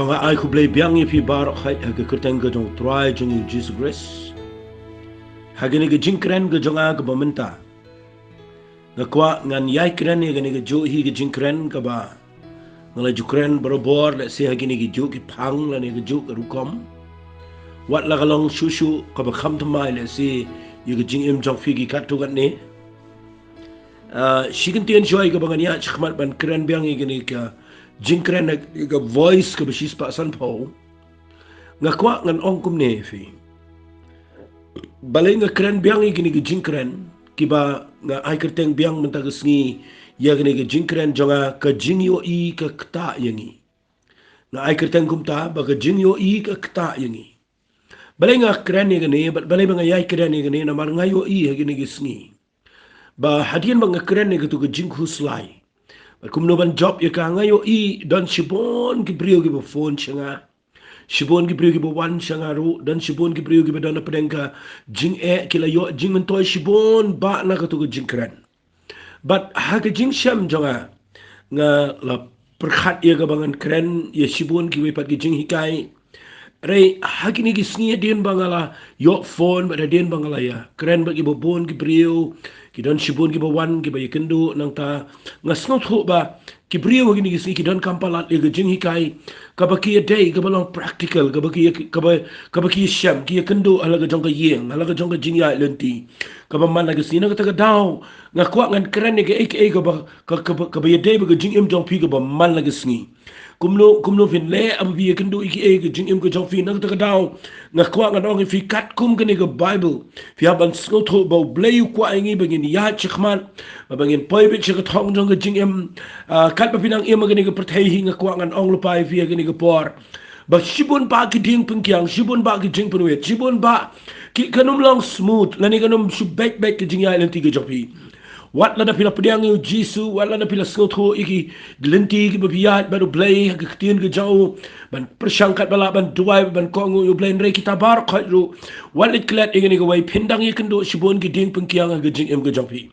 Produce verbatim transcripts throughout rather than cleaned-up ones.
Nga ai khublei biang ïa phi baroh ha ka kyrteng ka jong u Trai jong ngi Jisu Khrist. Ha kane ka jingkren ka jong nga kaba mynta, nga kwah ngan ïai kren ïa kane ka juh hi ka jingkren kaba nga la ju kren barabor, lehse ha kine ki juh ki phang lane ka juh ka rukom. Wat la ka long shuh shuh kaba kham thymmai lehse ïa ka jingim jong phi ki katto katne. Ah, shi kyntien shuwa kaba ngan ïaid shakhmat ban kren biang ïa kane ka jingkren, ïa ka voice kaba shispah sanphew. Nga kwah ngan ong kumne ïa phi. Balei nga kren biang ïa kine ki jingkren kiba nga ai kyrteng biang mynta ka sngi ïa kine ki jingkren jong nga, ka jingïohi ka ktah ïa ngi. Nga ai kyrteng kumta ba ka jingïohi ka ktah ïa ngi. Balei nga kren ïa kane, bad balei ba nga ïai kren ïa kane, namar nga ïohi ha kine ki sngi ba hadien ba nga kren ïa katu ka jingkhuslai, bad kumno ban jop ïa ka, nga ïohi don shibun ki briew kiba phone sha nga. Shibun ki briew kiba wan sha nga ruh, don shibun ki briew kiba don hapdeng ka jingeh, ki la ïoh jingmyntoi shibun bah na katu ka jingkren. Bad ha ka jingshem jong nga, nga la pyrkhat ïa kaba ngan kren ïa shibun kiwei pat ki jinghikai. Hynrei ha kine ki sngi hadien ba nga la ïoh phone, bad hadien ba nga la ïa kren bad kiba bun ki briew, ki don shibun kiba wan kiba ïakynduh, nangta nga sngewthuh ba ki briew ha kine ki sngi ki donkam palat ïa ka jinghikai kaba ki ïadei, kaba long practical, kaba ki ïa, kaba, kaba ki ïashem, ki ïakynduh ha la ka jong ka ïing, ha la ka jong ka jingïaid lynti. Kaba man la ka sngi, na kata ka daw nga kwah ngan kren ïa kaei kaei kaba, ka, kaba, kaba ïadei bad ka jingim jong phi kaba man la ka sngi. Kumno, kumno phin leh haba phi ïakynduh ïa kaei ka jingim ka jong phi, na kata ka daw nga kwah ngan ong ïa phi katkum kane ka Baibl, phi hap ban sngewthuh ba U Blei u kwah ïa ngi ba ngin ïaid shakhmat, ba ngin poi beit sha ka thong jong ka jingim. Ah, katba phi nang im ha kane ka pyrthei hi, nga kwah ngan ong lypa ïa phi ha kane ka por ba shibun bah ki diengpyngkiang, shibun bah ki jingpynwit, shibun bah ki, kan ym long smooth lane kan ym shu beit beit ka jingïaid lynti ka jong phi. Wat lada phi la pdiang ïa U Jisu, wat lada phi la sngewthuh ïa ki lynti kiba phi ïaid bad U Blei ha ka ktien ka jong u, ban pyrshang katba lah ban duwai, ban kohnguh ïa U Blei, hynrei kita baroh khoit ruh wat leit klet ïa kane kawei, phin dang ïakynduh shibun ki diengpyngkiang ha ka jingim ka jong phi.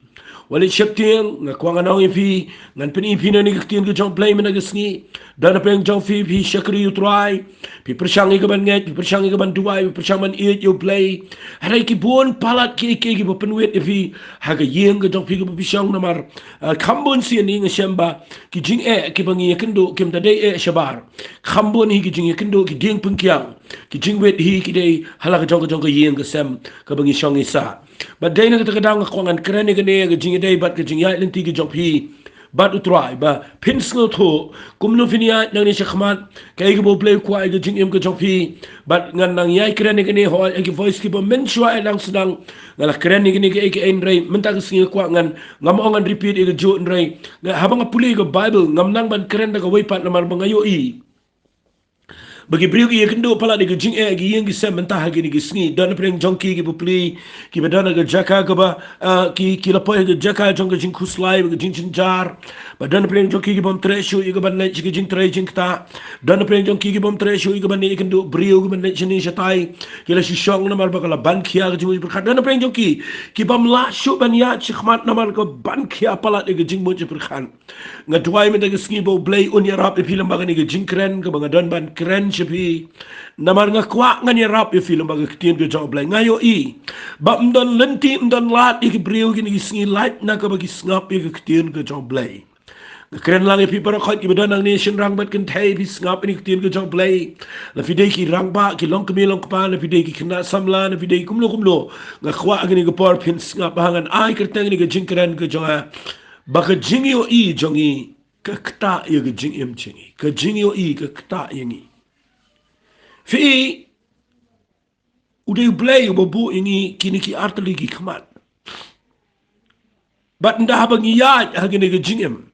Wat leit sheptieng, nga kwah ngan ong ïa phi, ngan pyni ïa phi na kane ka ktien ka jong U Blei mynta ka sngi. Don hapdeng jong phi, phi shakri U Trai, phi pyrshang ïa ka ban ngeit, phi pyrshang ïa ka ban duwai, phi pyrshang ban ïeit ïa U Blei. Hynrei ki bun palat kiei kiei kiba pynwit ïa phi ha ka ïing ka jong phi kaba phi shong, namar, ah, kham bun sien nga shem ba ki jingeh kiba ngi ïakynduh kim ta dei eh shabar. Kham bun hi ki jingïakynduh, ki diengpyngkiang, ki jingwit hi ki dei ha la ka jong ka jong ka ïing ka sem kaba ngi shong ngi sah. Bad dei na kata ka daw nga kwah ngan kren ïa kane, ka jingïadei bad ka jingïaid lynti ka jong phi bad U Trai, ba phin sngewthuh kumno phin ïaid nangne shakhmat, kaei kaba U Blei u kwah ïa ka jingim ka jong phi. Bad ngan nang ïai kren ïa kane hooid ha ki voice kiba mynshuwa eh, nang sdang nga la kren ïa kane kaei kaei, hynrei mynta ka sngi nga kwah ngan, ngam ong ngan repeat ïa ka juh, hynrei nga, haba nga pule ïa ka Baibl, ngam nang ban kren da kawei pat namar ba nga ïohi ba ki briew ki ïakynduh palat ïa ka jingeh ha ki ïing ki sem mynta ha kine ki sngi. Don hapdeng jong ki kiba plie, kiba don ha ka jaka kaba, ah, ki, ki la poi ha ka jaka jong ka jingkhuslai bad ka jingjynjar. Bad don hapdeng jong ki ki bym treh shuh ïa ka ban leit sha ka jingtrei jingktah. Don hapdeng jong ki ki bym treh shuh ïa ka ban ïakynduh briew, ka ban leit shane shatai. Ki la shu shong namar ba ka la ban khia ka jingmut jingpyrkhat. Don hapdeng jong ki ki bym lah shuh ban ïaid shakhmat namar ka ban khia palat ïa ka jingmut jingpyrkhat. Nga duwai mynta ka sngi ba U Blei un ïarap ïa phi lem bad kane ka jingkren kaba nga don ban kren sha phi. Namar nga kwah ngan ïarap ïa phi lem bad ka ktien ka jong U Blei. Nga ïohi ba ym don lynti, ym don lad ïa ki briew kine ki sngi lait na kaba ki sngap ïa ka ktien ka jong U Blei. Nga kren lang ïa phi baroh khoit kiba don hangne shynrang bad kynthei, phi sngap ïa ka ktien ka jong U Blei. La phi dei ki rangbah, ki longkmie longkpa, la phi dei ki khynnah samla, la phi dei kumno kumno, nga kwah ha kane ka por phin sngap, ba ngan ai kyrteng ïa kane ka jingkren ka jong nga ba ka jingïohi jong ngi ka ktah ïa ka jingim jong ngi. Ka jingïohi ka ktah ïa ngi. Phi, u dei U Blei uba buh ïa ngi kine ki artylli ki khmat. Bad ynda haba ngi ïaid ha kine ki jingim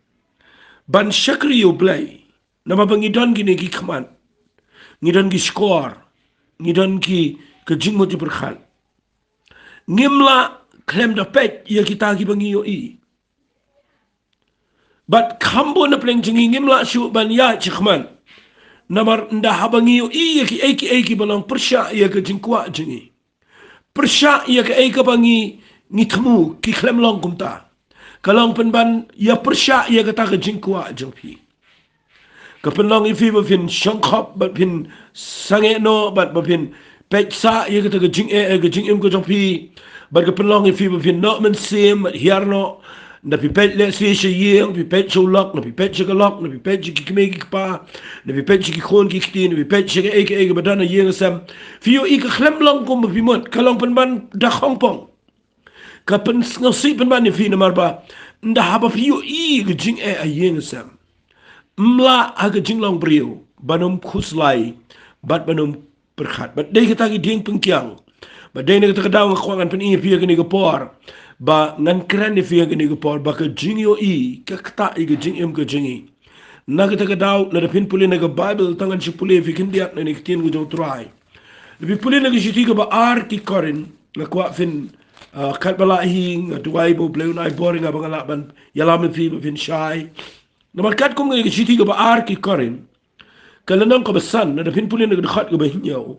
ban shakri ïa U Blei, namar ba ngi don kine ki khmat, ngi don ki shkor, ngi don ki, ka jingmut jingpyrkhat, ngim lah khlem da peit ïa kita kiba ngi ïohi. Bad kham bun na pdeng jong ngi ngim lah shuh ban ïaid shakhmat. Namar ynda haba ngi ïohi ïa kiei kiei kiba long pyrshah ïa ka jingkwah jong ngi, pyrshah ïa kaei kaba ngi, ngi thmu, ki khlem long kumta. Ka long pynban ïa pyrshah ïa kata ka jingkwah jong phi. Ka pynlong ïa phi ba phin shongkhop bad phin sangeh noh bad ba phin peit sah ïa kata ka jingeh, eh, ka jingim ka jong phi. Bad ka pynlong ïa phi ba phin noh mynsiem bad hiar noh. Na phi peit lehse sha ïing, phi peit sha u lok, na phi peit sha ka lok, na phi peit sha ki kmie ki kpa, na phi peit sha ki khun ki kti, na phi peit sha kaei kaei kaba don ha ïing ha sem. Phi ïohi ka khlem long kumba phi mut, ka long pynban da khongpong. Ka pynsngewsih pynban ïa phi namar ba ynda haba phi ïohi ka jingeh ha ïing ha sem, ym lah ha ka jinglong briew ban ym khuslai bad ban ym pyrkhat. Bad dei kata ki dieng pyngkiang. Bad dei na kata ka daw nga kwah ngan pyni ïa phi ha kane ka por, ba ngan kren ïa phi ha kane ka por ba ka jingïohi ka ktah ïa ka jingim ka jong ngi. Na kata ka daw, lada phin pule na ka Baibl, tang ngan shu pule ïa phi khyndiat na kane ka ktien ka jong U Trai. Lada phi pule na ka shithi kaba ar ki Korinth, nga kwah phin, ah, katba lah hi, nga duwai ba U Blei un ai bor ïa nga ba nga lah ban ïalam ïa phi ba phin shai. Namar katkum kane ka shithi kaba ar ki Korinth, ka lynnong kaba san, lada phin pule na ka dkhot kaba hynñiew,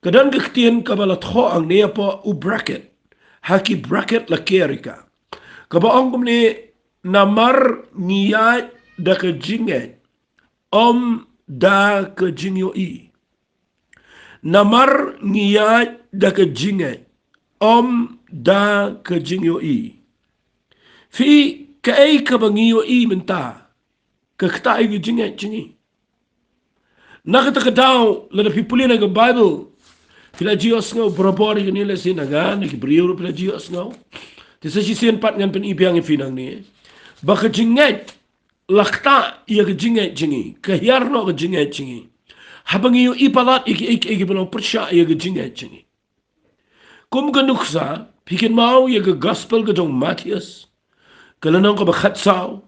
ka don ka ktien kaba la thoh hangne hapoh u bracket. Ha ki bracket la ker ïa ka. Kaba ong kumne: Namar ngi ïaid da ka jingngeit, ym da ka jingïohi. Namar ngi ïaid da ka jingngeit, ym da ka jingïohi. Phi, kaei kaba ngi ïohi mynta ka ktah ïa ka jingngeit jong ngi. Na kata ka daw, lada phi pule na ka Baibl, phi la ju ïohsngew barabor ïa kane, lehse na nga, na ki briew ruh phi la ju ïohsngew. Te sa shisien pat ngan pyni biang ïa phi nangne ba ka jingngeit la ktah ïa ka jingngeit jong ngi, ka hiar noh ka jingngeit jong ngi, haba ngi ïohi palat ïa kiei kiei kiba long pyrshah ïa ka jingngeit jong ngi. Kum ka nuksa, phi kynmaw ïa ka Gospel ka jong u Mathaios, ka lynnong kaba khatsaw,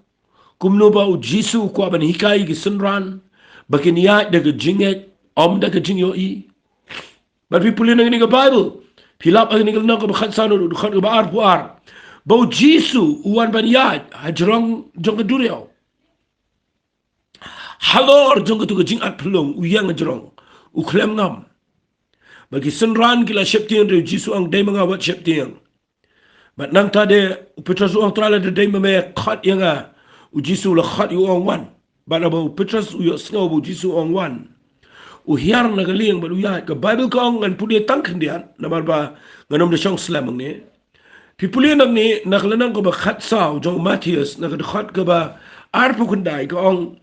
kumno ba U Jisu u kwah ban hikai ïa ki synran ba kin ïaid da ka jingngeit, ym da ka jingïohi. Bad phi pule na kane ka Baibl, phi lap ha kane ka lynnong kaba khatsaw, na ka dkhot kaba arphew ar, ba U Jisu u wan ban ïaid hajrong jong ka duriaw. Halor jong kato ka jingatphyllung u ïeng hajrong, u khlem ngam. Bad ki synran ki la sheptieng, te U Jisu u ong: Dei ma nga, wat sheptieng. Bad nangta de u Petros u ong: Trai, lada dei ma me, khot ïa nga. U Jisu u la khot ïa u, u ong: Wan. Bad haba u Petros u ïohsngew ba U Jisu u ong: Wan, u hiar na ka lieng bad u ïaid. Ka Baibl ka ong, ngan pule tang khyndiat namar ba ngan ym da shong slem hangne. Phi pule nangne na ka lynnong kaba khatsaw jong u Mathaios, na ka dkhot kaba arphew khyndai, ka ong: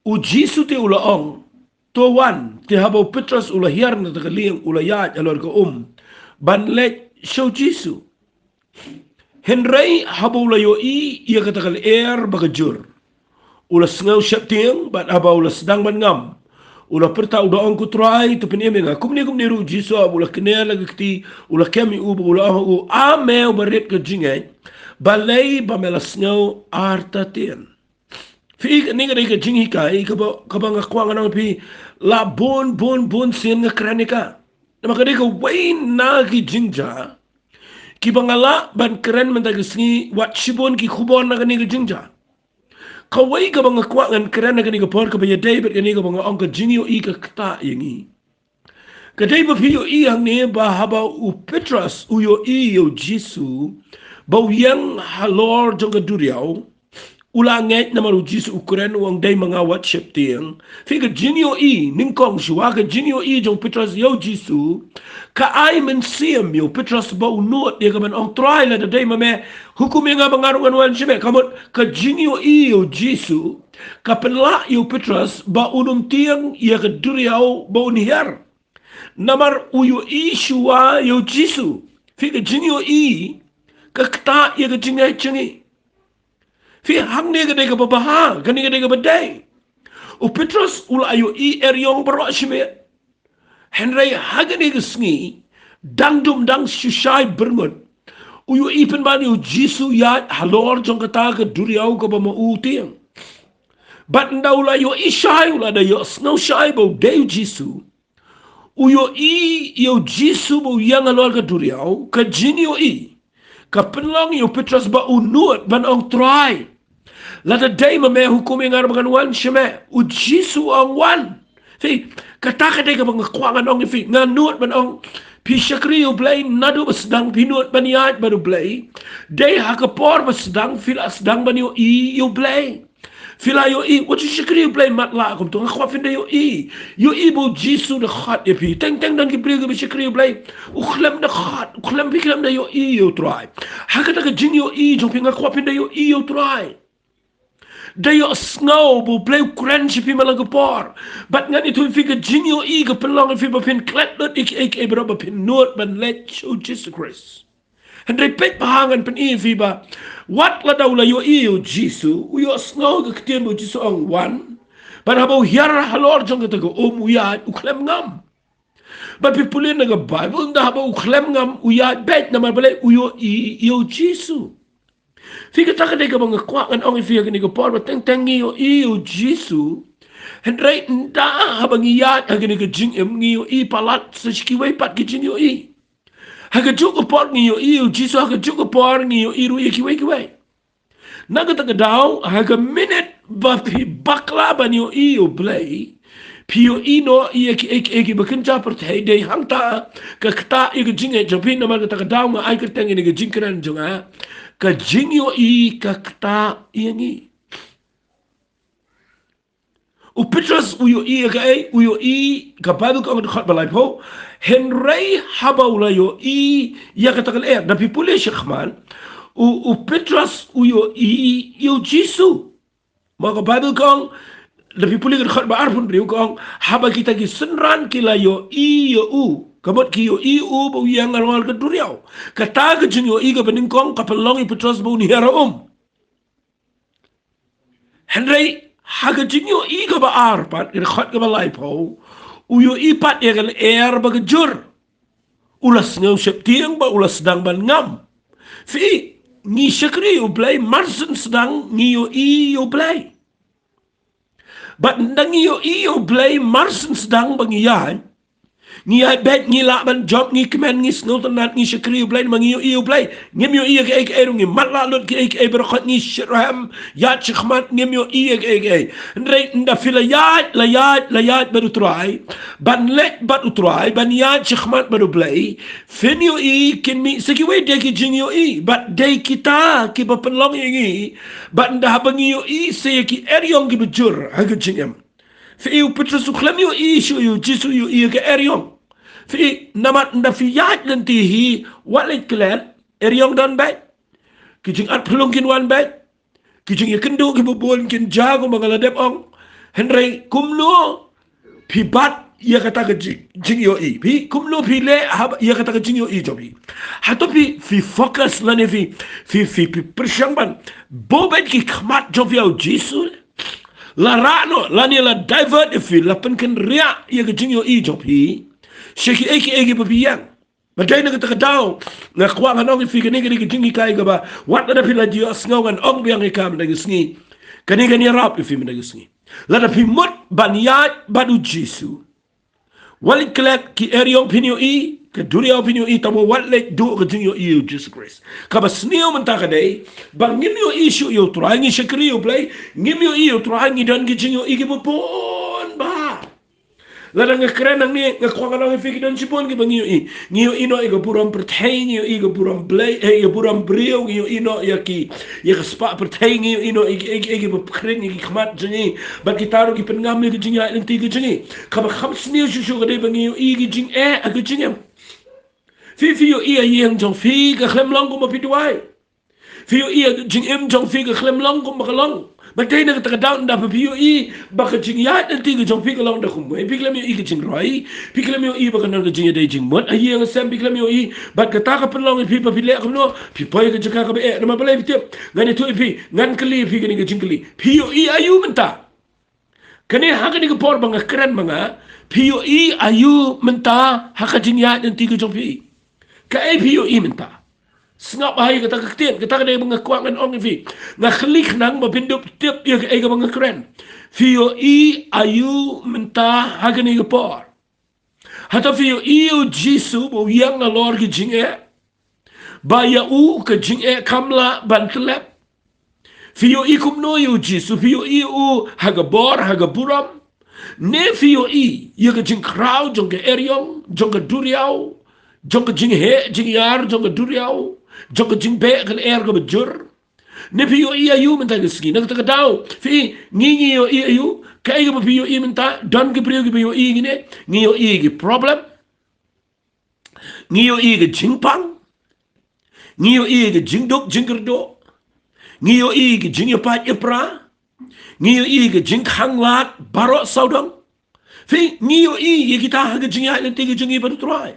U Jisu te u la ong: To wan. Te haba u Petros u la hiar na kata ka lieng, u la ïaid halor ka um ban leit sha U Jisu. Hynrei haba u la ïohi ïa kata ka lyer bad ka jur, u la sngew sheptieng, bad haba u la sdang ban ngam, u la pyrta, u da ong: Ko Trai, to pynim ïa nga. Kumne kumne ruh U Jisu, haba u la kner la ka kti, u la kem ïa u bad u la ong ha u: A me uba rit ka jingngeit, balei ba me la sngew artatien? Phi, kane ka dei ka jinghikai kaba, kaba nga kwah ngan ong ïa phi la bun bun bun sien nga kren ïa ka. Namar ka dei kawei na ki jingjia kiba nga lah ban kren mynta ka sngi, wat shibun ki khubor na kane ka jingjia. Kawei kaba nga kwah ngan kren ha kane ka por kaba ïadei bad kane kaba nga ong ka jingïohi ka ktah ïa ngi. Ka dei ba phi ïohi hangne ba haba u Petros u ïohi ïa U Jisu ba u ïeng halor jong ka duriaw, u la ngeit namar U Jisu u kren, u ong: Dei ma nga, wat sheptieng. Phi, ka jingïohi nyngkong shuwa, ka jingïohi jong u Petros ïa U Jisu, ka ai mynsiem ïa u Petros ba u nud ïa ka ban ong: Trai, lada dei ma me, hukum ïa nga ba nga ruh ngan wan sha me. Ka mut ka jingïohi ïa U Jisu ka pynlah ïa u Petros ba un ym tieng ïa ka duriaw ba un hiar. Namar u ïohi shuwa ïa U Jisu. Phi, ka jingïohi ka ktah ïa ka jingngeit jong ngi. Phi, hangne ka dei kaba bha, kane ka dei kaba dei. U Petros u la ïohi eriong baroh shimet. Hynrei ha kane ka sngi, dang dum dang shu shai byrngut, u ïohi pynban ïa U Jisu ïaid halor jong kata ka duriaw kaba ma u tieng. Bad ynda u la ïohi shai, u la da ïohsngew shai ba u dei U Jisu, u ïohi ïa U Jisu ba u ïeng halor ka duriaw, ka jingïohi ka pynlong ïa u Petros ba u nud ban ong: Trai, lada dei ma me, hukum ïa nga ba ngan wan sha me. U Jisu u ong: Wan. Phi, kata ka dei kaba nga kwah ngan ong ïa phi. Nga nud ban ong, phi shakri U Blei naduh ba sdang, phi nud ban ïaid bad U Blei. Dei ha ka por ba sdang phi la sdang ban ïohi ïa U Blei. Phi la ïohi, wat shu shakri U Blei matlah kumto, nga kwah phin da ïohi. Ïohi ba U Jisu u da khot ïa phi. Teng teng don ki briew kiba shakri U Blei. U khlem da khot, u khlem, phi khlem da ïohi ïa U Trai. Ha kata ka jingïohi jong phi nga kwah phin da ïohi ïa U Trai. Da ïohsngew ba U Blei u kren sha phi man la ka por. Bad ngan ïathuh ïa phi ka jingïohi ka pynlong ïa phi ba phin klet lut ïa kiei kiei baroh ba phin nud ban leit sha U Jisu Khrist. Hynrei peit bha, ngan pyni ïa phi ba wat lada u la ïohi ïa U Jisu, u ïohsngew ka ktien ba U Jisu u ong wan. Bad haba u hiar halor jong kata ka um u ïaid, u khlem ngam. Bad phi pule na ka Baibl, ynda haba u khlem ngam u ïaid beit, namar balei? U ïohi ïa U Jisu. Phi, kata ka dei kaba nga kwah ngan ong ïa phi ha kane ka por, ba teng teng ngi ïohi ïa U Jisu. Hynrei ynda haba ngi ïaid ha kane ka jingim ngi ïohi palat sa sha kiwei pat ki jingïohi. Ha kajuh ka por ngi ïohi ïa U Jisu, ha kajuh ka por ngi ïohi ruh ïa kiwei kiwei. Na kata ka daw, ha ka minit ba phi bakla ban ïohi ïa U Blei, phi ïohi noh ïa kiei kiei kiba kynja pyrthei. Dei hangta ka ktah ïa ka jingngeit jong phi. Namar kata ka daw nga ai kyrteng ïa kane ka jingkren jong nga, ka jingïohi ka ktah ïa ngi. U Petros u ïohi ïa kaei? U ïohi, ka Baibl ka ong, dkhot ba laiphew. Hynrei haba u la ïohi ïa kata ka lyer, da phi pule shakhmat, u, u Petros u ïohi ïa U Jisu. Ma ka Baibl ka ong, da phi pule ka dkhot ba arphew hynriew ka ong, haba kita ki synran ki la ïohi ïa u, ka mut ki ïohi ïa u ba u ïeng halor ka duriaw. Kata ka jingïohi kaba nyngkong ka pynlong ïa u Petros ba un hiar ha um. Hynrei ha ka jingïohi kaba ar pat, ka dkhot kaba laiphew, u ïohi pat ïa ka lyer ba ka jur. U la sngew sheptieng bad u la sdang ban ngam. Phi, ngi shakri U Blei, mar syn sdang ngi ïohi ïa U Blei. Bad ynda ngi ïohi ïa U Blei, mar syn sdang ba ngi ïaid, ngi ïaid beit, ngi lah ban jop, ngi kmen, ngi sngewtynnat, ngi shakri U Blei, namar ngi ïohi ïa U Blei. Ngim ïohi ïa kiei kiei ruh, ngi matlah lut kiei kiei baroh, ngi shitrhem, ïaid shakhmat, ngim ïohi ïa kiei kiei. Hynrei ynda phi la ïaid, la ïaid, la ïaid bad U Trai, ban leit bad U Trai, ban ïaid shakhmat bad U Blei, phin ïohi kin mih sa kiwei de ki jingïohi, bad dei kita kiba pynlong ïa ngi, bad ynda haba ngi ïohi sa ïa ki eriong kiba jur ha ka jingim. Phi, u Petros u khlem ïohi shuh ïa U Jisu, u ïohi ïa ka eriong. Phi, namar ynda phi ïaid lynti hi, wat leit klet, eriong don beit. Ki jingat phyllung kin wan beit. Ki jingïakynduh kiba bun kin jia kumba nga la dep ong. Hynrei kumno phi bat ïa kata ka jing, jingïohi? Phi, kumno phi leh haba ïa kata ka jingïohi jong phi? Hato phi, phi focus lane phi, phi, phi, phi pyrshang ban buh beit ki khmat jong phi ha U Jisu? La rah noh, lane la divert ïa phi, la pynkynriah ïa ka jingïohi jong phi sha kiei kiei kiba phi ïeng. Ba dei na kata ka daw nga kwah ngan ong ïa phi, kane ka dei ka jinghikai kaba wat lada phi la ju ïohsngew, ngan ong biang ïa ka mynta ka sngi. Kane kan ïarap ïa phi mynta ka sngi. Lada phi mut ban ïaid bad U Jisu, wat leit klet, ki eriong phin ïohi, ka duriaw phin ïohi, tangba wat leit duh ka jingïohi ïa U Jisu Khrist. Kaba sniew mynta ka dei ba ngim ïohi shuh ïa U Trai, ngi shakri ïa U Blei, ngim ïohi ïa U Trai, ngi don ki jingïohi kiba bun bha. Lada nga kren hangne, nga kwah ngan ong ïa phi, ki don shibun kiba ngi ïohi. Ngi ïohi noh ïa ka burom pyrthei, ngi ïohi ïa ka burom Blei, eh, ïa ka burom briew, ngi ïohi noh ïa ki, ïa ka spah pyrthei, ngi ïohi noh ïa ki, ïa ki, ïa ki ba pyrkhat ïa ki khmat jong ngi. Bad kita ruh ki pynngam ïa ka jingïaid lynti ka jong ngi. Kaba kham sniew shuh shuh ka dei ba ngi ïohi ïa ka jingeh ha ka jingim. Phi, phi ïohi ïa ïing jong phi ka khlem long kumba phi duwai. Phi ïohi ïa ka jingim jong phi ka khlem long kumba ka long. Ba dei na kata ka daw ynda phi ïohi ba ka jingïaid lynti ka jong phi ka long da kumwei, phi khlem ïohi ka jingroi, phi khlem ïohi ba ka don ka jingïadei jingmut ha ïing ha sem, phi khlem ïohi. Bad kata ka pynlong ïa phi ba phi leh kumno? Phi poi ha ka jaka kaba eh. Namar balei phi tip? Ngan ïathuh ïa phi, ngan kylli ïa phi kane ka jingkylli. Phi ïohi aïu mynta? Kane ha kane ka por ba nga kren ma nga, phi ïohi aïu mynta ha ka jingïaid lynti ka jong phi? Kaei phi ïohi mynta? Sngap bha ïa kata ka ktien, kata ka dei ba nga kwah ngan ong ïa phi. Nga kylli khnang ba phin dup tip ïa kaei kaba nga kren. Phi ïohi aïu mynta ha kane ka por? Hato phi ïohi ïa U Jisu ba u ïeng halor ki jingeh, ba ïa u ka jingeh kam lah ban tyllep? Phi ïohi kumno ïa U Jisu? Phi ïohi ïa u ha ka bor, ha ka burom? Ne phi ïohi ïa ka jingkhraw jong ka eriong, jong ka duriaw, jong ka jingheh jingïar jong ka duriaw, jong ka jingbeh ka lyer kaba jur? Ne phi ïohi aïu mynta ka sngi? Na kata ka daw phi, ngi ngi ïohi aïu? Kaei kaba phi ïohi mynta? Don ki briew kiba ïohi kine. Ngi ïohi ki problem, ngi ïohi ki jingpang, ngi ïohi ki jingduk jingkyrduh, ngi ïohi ki jingïapait ïapra, ngi ïohi ki jingkhanglad baroh sawdong. Phi, ngi ïohi ïa kita ha ka jingïaid lynti ka jong ngi bad U Trai.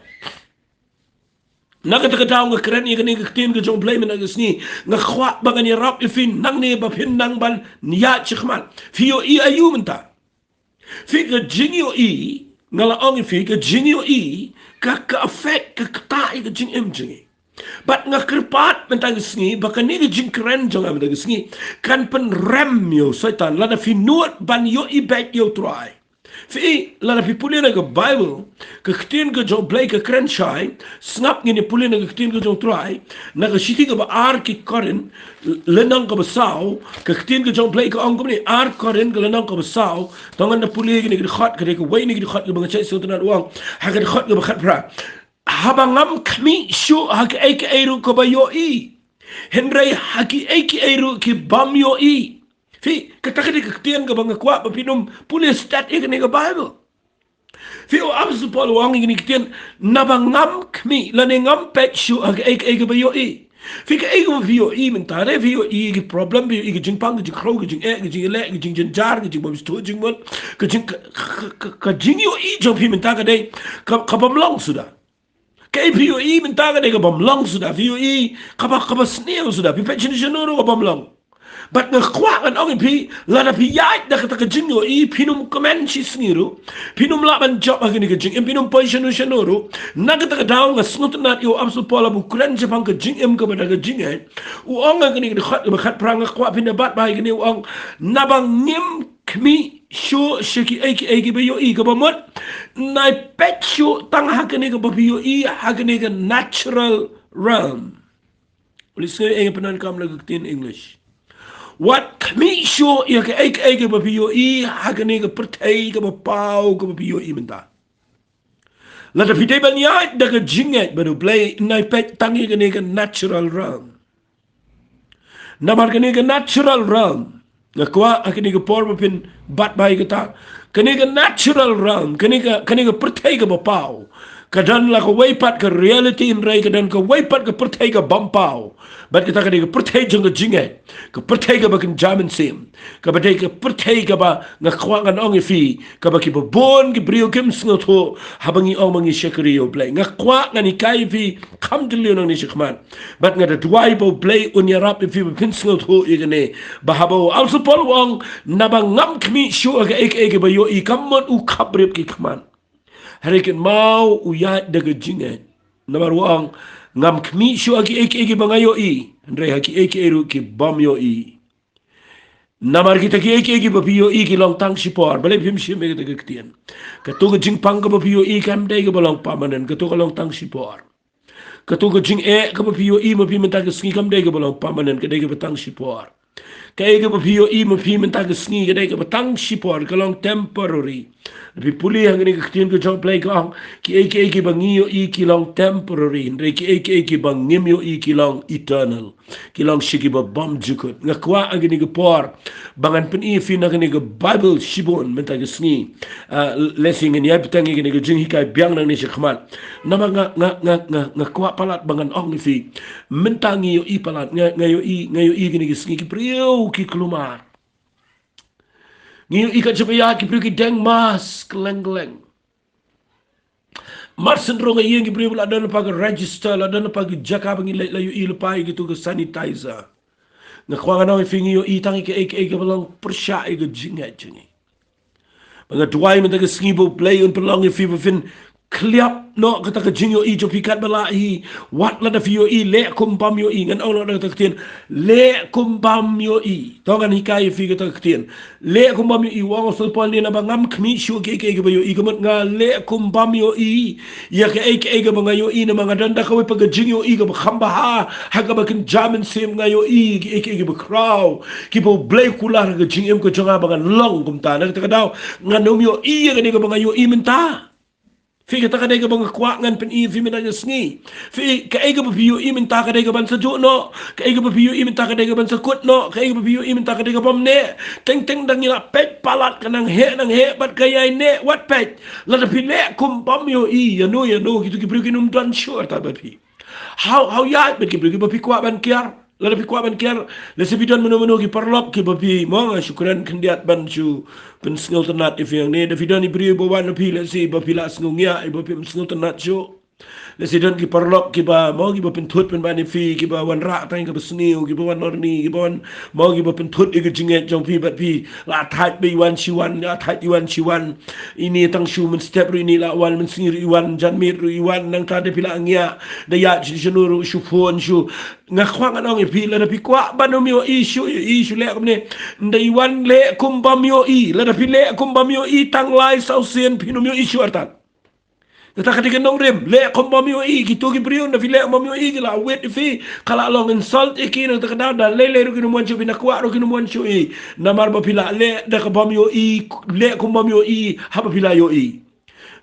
Na kata ka daw nga kren ïa kane ka ktien ka jong U Blei mynta ka sngi. Nga kwah ba ngan ïarap ïa phi nangne ba phin nang ban ïaid shakhmat. Phi ïohi aïu mynta? Phi, ka jingïohi, nga la ong ïa phi, ka jingïohi ka, ka affect, ka ktah ïa ka jingim jong ngi. Bad nga kyrpad mynta ka sngi ba kane ka jingkren jong nga mynta ka sngi kan pynrem ïa u Soitan, lada phi nud ban ïohi beit ïa U Trai. Phi, lada phi pule na ka Baibl, ka ktien ka jong U Blei ka kren shai, sngap, ngin ïa pule na ka ktien ka jong U Trai, na ka shithi kaba ar ki Korinth, lynnong kaba saw, ka ktien ka jong U Blei ka ong kumne, ar Korinth ka lynnong kaba saw, to ngan da pule kine ki dkhot, ka dei kawei na ki dkhot kaba nga shait sngewtynnad, u ong ha ka dkhot kaba khatphra: Haba ngam khmih shuh ha kaei kaei ruh kaba ïohi, hynrei ha kiei kiei ruh ki bym ïohi. Phi, kata ka dei ka ktien kaba nga kwah ba phin ym pule stet ïa kane ka Baibl. Phi, u Apostol Paul u ong ïa kane ka ktien, naba ngam khmih lane ngam peit shuh ha kaei kaei kaba ïohi. Phi, kaei kaba phi ïohi mynta? Re, phi ïohi ki problem, phi ïohi ki jingpang, ki jingkhrew, ki jingeh, ki jingïaleh, ki jingjynjar, ki jingbymsngewthuh jingmut, ka jing, ka, ka, ka, ka jingïohi jong phi mynta ka dei ka, ka bym long suda. Kaei phi ïohi mynta ka dei ka bym long suda, phi ïohi kaba, kaba sniew suda, phi peit shano shano ruh ka bym long. Bad nga kwah ngan ong ïa phi, lada phi ïaid da kata ka jingïohi, phin ym kmen shisngi ruh, phin ym lah ban jop ha kane ka jingim, phin ym poi shano shano ruh. Na kata ka daw nga sngewtynnad ïa u Apostol Paul haba u kren shaphang ka jingim kaba da ka jingngeit, u ong ha kane ka dkhot kaba khatphra, nga kwah phin da bat bha ïa kane, u ong, naba ngim khmih shuh sha kiei kiei kiba ïohi, kaba mut nai peit shuh tang ha kane kaba phi ïohi ha kane ka natural realm. U leh sngew ïa nga pyndonkam la ka ktien English. Wat khmih shuh ïa kaei kaei kaba phi ïohi ha kane ka pyrthei kaba paw kaba phi ïohi mynta. Lada phi dei ban ïaid da ka jingngeit bad U Blei, nai peit tang ïa kane ka natural realm. Namar kane ka natural realm, nga kwah ha kane ka por ba phin bat bha ïa kata. Kane ka natural realm, kane ka, kane ka pyrthei kaba paw, ka don la kawei pat ka reality, hynrei ka don kawei pat ka pyrthei ka bym paw. Bad kata ka dei ka pyrthei jong ka jingngeit, ka pyrthei kaba kynja mynsiem, kaba dei ka pyrthei kaba nga kwah ngan ong ïa phi, kaba kiba bun ki briew kim sngewthuh haba ngi ong ba ngi shakri ïa U Blei. Nga kwah ngan hikai ïa phi kham jylliew nangne shakhmat. Bad nga da duwai ba U Blei un ïarap ïa phi ba phin sngewthuh ïa kane, ba haba u Apostol Paul u ong, naba ngam khmih shuh ha kaei kaei kaba ïohi, kam mut u khapbrip ki khmat. Hynrei kynmaw u ïaid da ka jingngeit. Namar u ong, ngam khmih shuh ha kiei kiei kiba nga ïohi, hynrei ha kiei kiei ruh ki bym ïohi. Namar kita kiei kiei kiba phi ïohi ki long tang shipor. Balei phim shim ïa kata ka ktien? Kato ka jingpang kaba phi ïohi kam dei kaba long permanent, kato ka long tang shipor. Kato ka jingeh kaba phi ïohi ma phi mynta ka sngi kam dei kaba long permanent, ka dei kaba tang shipor. Kaei kaba phi ïohi ma phi mynta ka sngi ka dei kaba tang shipor, ka long temporary. Phi pule ha kane ka ktien ka jong U Blei ka ong, kiei kiei kiba ngi ïohi ki long temporary, hynrei kiei kiei kiba ngim ïohi ki long eternal, ki long sha kiba bymjukut. Nga kwah ha kane ka por ba ngan pyni ïa phi na kane ka Baibl shibun mynta ka sngi. Ah, lehse ngin ïai bteng ïa kane ka jinghikai biang nangne shakhmat. Namar nga, nga, nga, nga, nga kwah palat ba ngan ong ïa phi. Mynta ngi ïohi palat, nga, nga ïohi, nga ïohi kine ki sngi ki briew ki kulmar. Ngi ïohi katba ïa ki briew ki deng mask kylleng kylleng. Mar shen ruh nga ïohi ki briew la don lypa ka register, la don lypa ka jaka ba ngi leit, la ïohi lypa ïa kito ka sanitizer. Nga kwah ngan ong ïa phi, ngi ïohi tang ïa kaei kaei kaba long pyrshah ïa ka jingngeit jong ngi. Ba nga duwai mynta ka sngi ba U Blei un pynlong ïa phi ba phin khliap noh kata ka jingïohi jong phi katba lah hi. Wat lada phi ïohi, leh kum bym ïohi. Ngan ong noh da kata ka ktien, leh kum bym ïohi. To ngan hikai ïa phi kata ka ktien, leh kum bym ïohi. U ong u Apostol Paul, ne naba ngam khmih shuh kiei kiei kiba ïohi, ka mut nga leh kum bym ïohi ïa kaei kaei kaba nga ïohi, namar nga don da kawei pat ka jingïohi kaba kham bha, ha kaba kynja mynsiem. Nga ïohi kiei kiei kiba khraw, kiba U Blei u kular ha ka jingim ka jong nga ba ngan long kumta. Na kata ka daw ngan ym ïohi ïa kane kaba nga ïohi mynta. Phi, kata ka dei kaba nga kwah ngan pyni ïa phi mynta ka sngi. Phi, kaei kaba phi ïohi mynta ka dei kaban sa juh noh, kaei kaba phi ïohi mynta ka dei kaban sa kut noh, kaei kaba phi ïohi mynta ka dei kabym neh. Teng teng da ngi la peit palat ka nang heh nang heh bad ka ïai neh, wat peit. Lada phi leh kum bym ïohi, ïano ïano kito ki briew kin ym don shuh artat bad phi. Haw, haw ïaid bad ki briew kiba phi kwah ban kiar. Lada phi kwah ban kiar, lehse phi don mano mano ki paralok kiba phi, mo, nga shu kren khyndiat ban shu pynsngewtynnat ïa phi hangne. Da phi don i briew ba wan na phi, lehse ba phi la sngewngiah, iba phim sngewtynnat shuh. Lehse don ki paralok kiba, mo, kiba pynthut pynban ïa phi, kiba wanrah tang ïa kaba sniew, kiba wan lorni, kiba wan, mo, kiba pynthut ïa ka jingngeit jong phi bad phi la thait ba i wan shi wan, la thait i wan shi wan. Ine tang shu mynstep ruh ine la wan, mynsngi ruh i wan, janmiet ruh i wan, nangta da phi la ngiah, da ïaid shu shano ruh shu phone shu. Nga kwah ngan ong ïa phi, lada phi kwah ban ym ïohi shuh, ïohi shuh, leh kumne. Ynda i wan leh kum bym ïohi, lada phi leh kum bym ïohi tang lai saw sien, phin ym ïohi shuh artat. Kata ka dei ka nongrim, leh kum bym ïohi, kito ki briew ynda phi leh kum bym ïohi ki la wit ïa phi, ka la long insult ïa ki, nangta ka daw da lei lei ruh kin ym wan shuh, phi na kwah ruh kin ym wan shuh ïa. Namar ba phi la leh da ka bym ïohi, leh kum bym ïohi, haba phi la ïohi.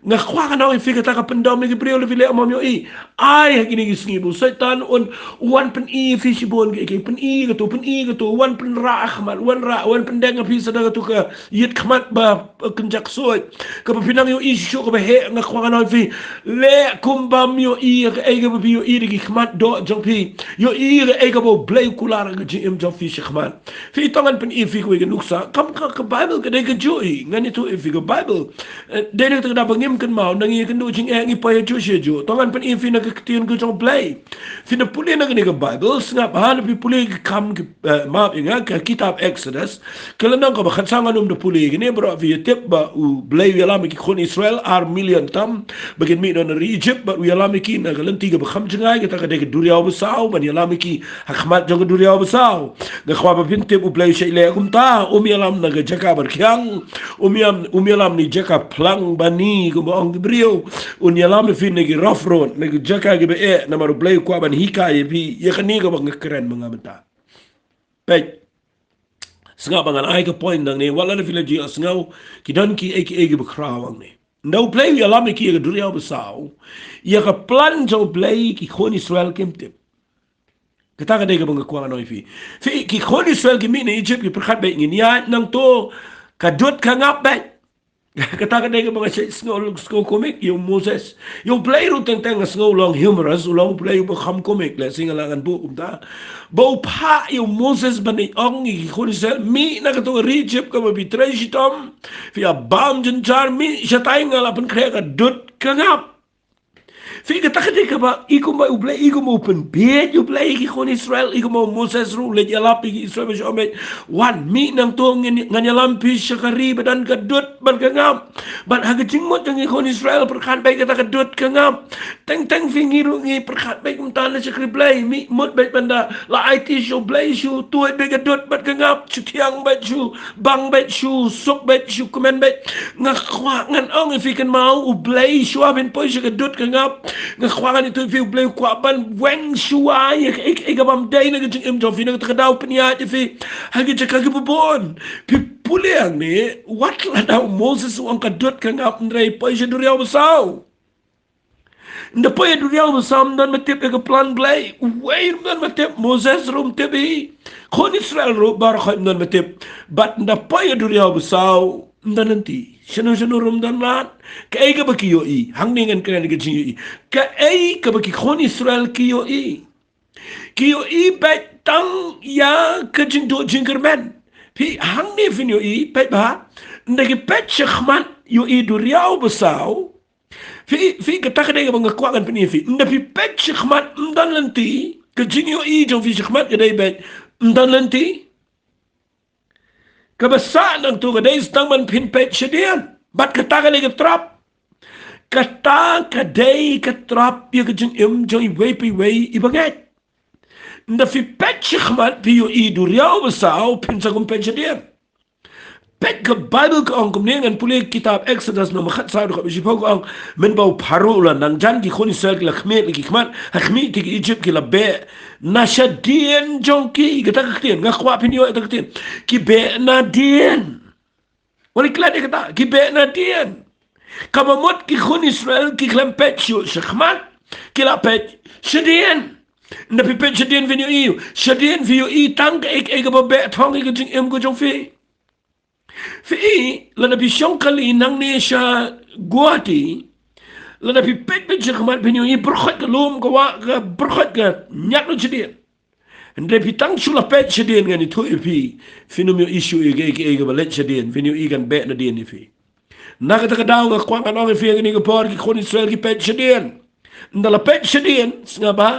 Nga kwah ngan ong ïa phi, kata ka pyndom ïa ki briew lada phi leh kum bym ïohi. Ai ha kine ki sngi ba u Soitan un wan pyni ïa phi shibun kiei kiei, pyni ïa kato, pyni ïa kato, wan pynrah khmat, wan rah, wan pyndeng ïa phi sa da kato ka ïit khmat ba, ba kynja ksuid. Kaba phi nang ïohi shuh shuh kaba heh, nga kwah ngan ong ïa phi. Leh kum bym ïohi ïa kaei kaba phi ïohi da ki khmat doh jong phi. Ïohi ïa kaei kaba U Blei u kular ha ka jingim jong phi shakhmat. Phi, to ngan pyni ïa phi kawei ka nuksa. Kam ka, ka Baibl ka dei kajuh hi. Ngan ïathuh ïa phi ka Baibl. Eh, dei na kata ka daw ba ngim kynmaw, nang ïa kynduh jingeh ngi poi hajuh shi hajuh. To ngan pyni ïa phi na ka ktien ka jong U Blei. Phin da pule na kane ka Baibl, sngap ha, lada phi pule ka kam ki, eh, map ïa nga, ka kitab Exodus. Ka lynnong kaba khatsaw ngan ym da pule ïa kane, baroh phi ïatip ba U Blei u ïalam ïa ki khun Israel ar million tam ba kin mih noh na ri Egypt, bad u ïalam ïa ki na ka lynti kaba kham jngai, kata ka dei ka duriaw basaw, ban ïalam ïa ki ha khmat jong ka duriaw basaw. Nga kwah ba phin tip U Blei u shait leh kumta, um ïalam na ka jaka barkhiang, um ïam, um ïalam na ka jaka phlang bani kumba ong ki briew. Un ïalam ïa phi na ki rough road, na ki jaka kiba eh, namar U Blei u kwah ban hikai ïa phi ïa kane kaba nga kren ma nga mynta. Peit. Sngap ba ngan ai ka point nangne, wat lada phi la ju ïohsngew, ki don kiei kiei kiba khraw hangne. Ynda U Blei u ïalam ïa ki ïa ka duriaw basaw, ïa ka plan jong U Blei ki khun Israel kim tip. Kata ka dei kaba nga kwah ngan ong ïa phi. Phi, ki khun Israel ki mih na Egypt, ki pyrkhat beit ngin ïaid nangto ka dud ka ngap beit. Kata ka dei kaba nga shait sngew, sngew komik ïa u Moses. Ïa U Blei ruh teng teng nga sngew u long humorous, u long U Blei uba kham komik, lehse nga lah ngan buh kumta. Ba u phah ïa u Moses ban ïa ong ïa ki khun Israel, mih na kato ka ri Egypt kaba phi trei shitom, phi ïa bam jynjar, mih shatai, nga la pynkhreh ka dud ka ngap. Phi, kata ka dei kaba i kumba U Blei, i kumba u pynbieit U Blei ïa ki khun Israel, i kumba u Moses ruh u leit ïalap ïa ki Israel ba shu ong beit, wan, mih nangto, ngan, ngan ïalam phi sha ka ri ba don ka dud bad ka ngap. Bad ha ka jingmut jong ki khun Israel pyrkhat beit kata ka dud ka ngap. Teng teng phi, ngi ruh ngi pyrkhat beit kumta na shakri Blei, mih mut beit ban da la aiti sha U Blei, shu tuid beit ka dud bad ka ngap, shu thiang beit, shu bang beit, shu suk beit, shu kmen beit. Nga kwah ngan ong ïa phi, kynmaw, U Blei shuwa ban poi sha ka dud ka ngap, nga kwah ngan ïathuh ïa phi, U Blei u kwah ban weng shuwa ïa kaei kaei ka bym dei na ka jingim jong phi, na kata ka daw pynïaid ïa phi ha ki jaka kiba bun. Phi pule hangne, wat la da u Moses u ong ka dud ka ngap, hynrei poi sha duriaw basaw. Ynda poi ha duriaw basaw ym don ba tip ïa ka plan Blei. Uwei ruh ym don ba tip, Moses ruh ym tip hi. Khun Israel ruh baroh khoit ym don ba tip. Bad ynda poi ha duriaw basaw ym don lynti. Shano shano ruh ym don lad. Kaei kaba ki ïohi, hangne ngan kren ïa ka jingïohi. Kaei kaba ki khun Israel ki ïohi. Ki ïohi beit tang ïa ka jingduh jingkyrmen. Phi, hangne phin ïohi, peit bha. Ynda ki peit shakhmat ïohi duriaw basaw. Phi, phi, kata ka dei kaba nga kwah ngan pyni ïa phi. Ynda phi peit shakhmat ym don lynti, ka jingïohi jong phi shakhmat ka dei beit ym don lynti. Kaba sah nangto ka dei sa tang ban phin peit shadien. Bad kata ka dei ka trap. Kata ka dei ka trap ïa ka jingim jong iwei pa iwei iba ngeit. Ynda phi peit shakhmat phi ïohi duriaw basaw, phin sa kum peit shadien. Peit, ka Baibl ka ong kumne, ngan pule kitab Exodus lynnong khatsaw dkhot ba shiphew, ka ong, mynba u Pharaoh u la nang jan, ki khun Israel ki la khmih la ki khmat ha khmih ïa ki Egypt, ki la beh na shadien jong ki. Kata ka ktien, nga kwah phin ïoh ïa kata ka ktien. Ki beh nadien. Wat la klet ïa kata, ki beh nadien. Kaba mut ki khun Israel ki khlem peit shuh shakhmat, ki la peit shadien. Nda phi peit shadien phin ïohi, shadien phi ïohi tang kaei kaei kaba beh thong ïa ka jingim ka jong phi. Phi i, lada phi shong kali nangne sha Guwahati, lada phi peit beit shakhmat phin ïohi pyrkhat ka lum ka wah ka pyrkhat ka ñiad lut shadien. Hynrei phi tang shu la peit shadien ngan ïathuh ïa phi, phin ym ïohi shuh ïa kaei kaei kaba leit shadien, phin ïohi kan beh nadien ïa phi. Na kata ka daw nga kwah ngan ong ïa phi ha kane ka por ki khun Israel ki peit shadien. Nda la peit shadien, sngap bha.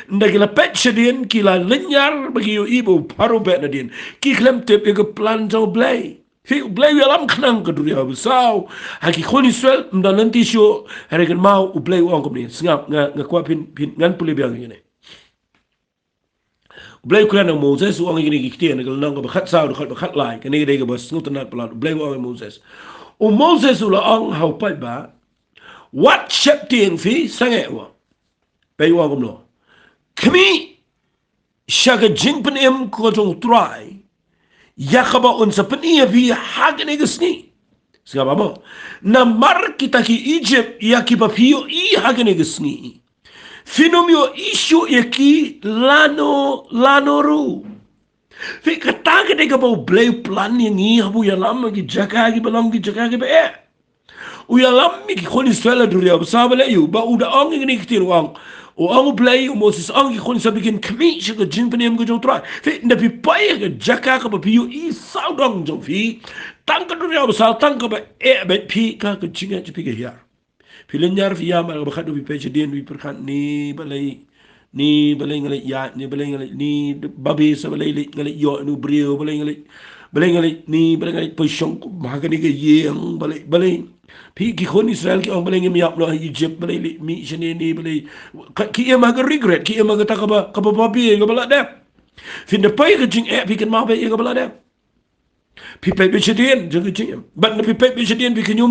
Nda ki la peit shadien, ki la lynñiar ba ki ïohi ba u Pharaoh beh nadien. Ki khlem tip ïa ka plan jong U Blei. Phi, U Blei u ïalam khnang ka duriaw basaw ha ki khun Israel, ym don lynti shuh. Hynrei kynmaw U Blei u ong kumne. Sngap, nga, nga kwah phin, phin, ngan pule biang ïa kane. U Blei u kren ïa u Moses, u ong ïa kine ki ktien, ka lynnong kaba khatsaw, dkhot ba khatlai, kane ka dei kaba sngewtynnat palat. U Blei u ong ïa u Moses. U Moses u la ong ha u paidbah, wat sheptieng phi sangeh, u ong. Peit u ong kumno. Khmih sha ka jingpynim ka jong U Trai, ïa kaba un sa pyni ïa phi ha kane ka sngi. Sngap bha mo. Namar kita ki Egypt ïa kiba phi ïohi ha kane ka sngi, phin ym ïohi shuh ïa ki lano lano ruh. Phi, kata ka dei kaba U Blei u plan ïa ngi haba u ïalam ha ki jaka kiba long ki jaka kiba eh. U ïalam ïa ki khun Israel ha duriaw basaw balei, u ba u da ong ïa kine ki ktien, u ong. U ong U Blei, u Moses ong ïa ki khun Israel ba kin khmih sha ka jingpynim ka jong U Trai. Phi, nda phi poi ha ka jaka kaba phi ïohi sawdong jong phi, tang ka duriaw basaw, tang kaba eh beit, phi, ka, ka jingeh jong phi ka hiar. Phi lynñiar, phi ïam, ha kaba khatduh phi peit shadien, phi pyrkhat ni balei, ni balei nga leit ïaid, ni balei nga leit, ni babe sa balei leit nga leit ïoh ïa u briew, balei nga leit, balei nga leit, ni balei nga leit poi shong kum ha kane ka ïing, balei, balei. Phi, ki khun Israel ki ong balei ngim ïap noh ha Egypt, balei leit mih shane, ni balei. Ka, ki im ha ka regret, ki im ha kata kaba, kaba babe kaba la dep. Phin da poi ha ka jingeh, phi kynmaw beit ïa kaba la dep. Phi peit beit shadien jong ka jingim. Bad nda phi peit beit shadien phi kynmaw,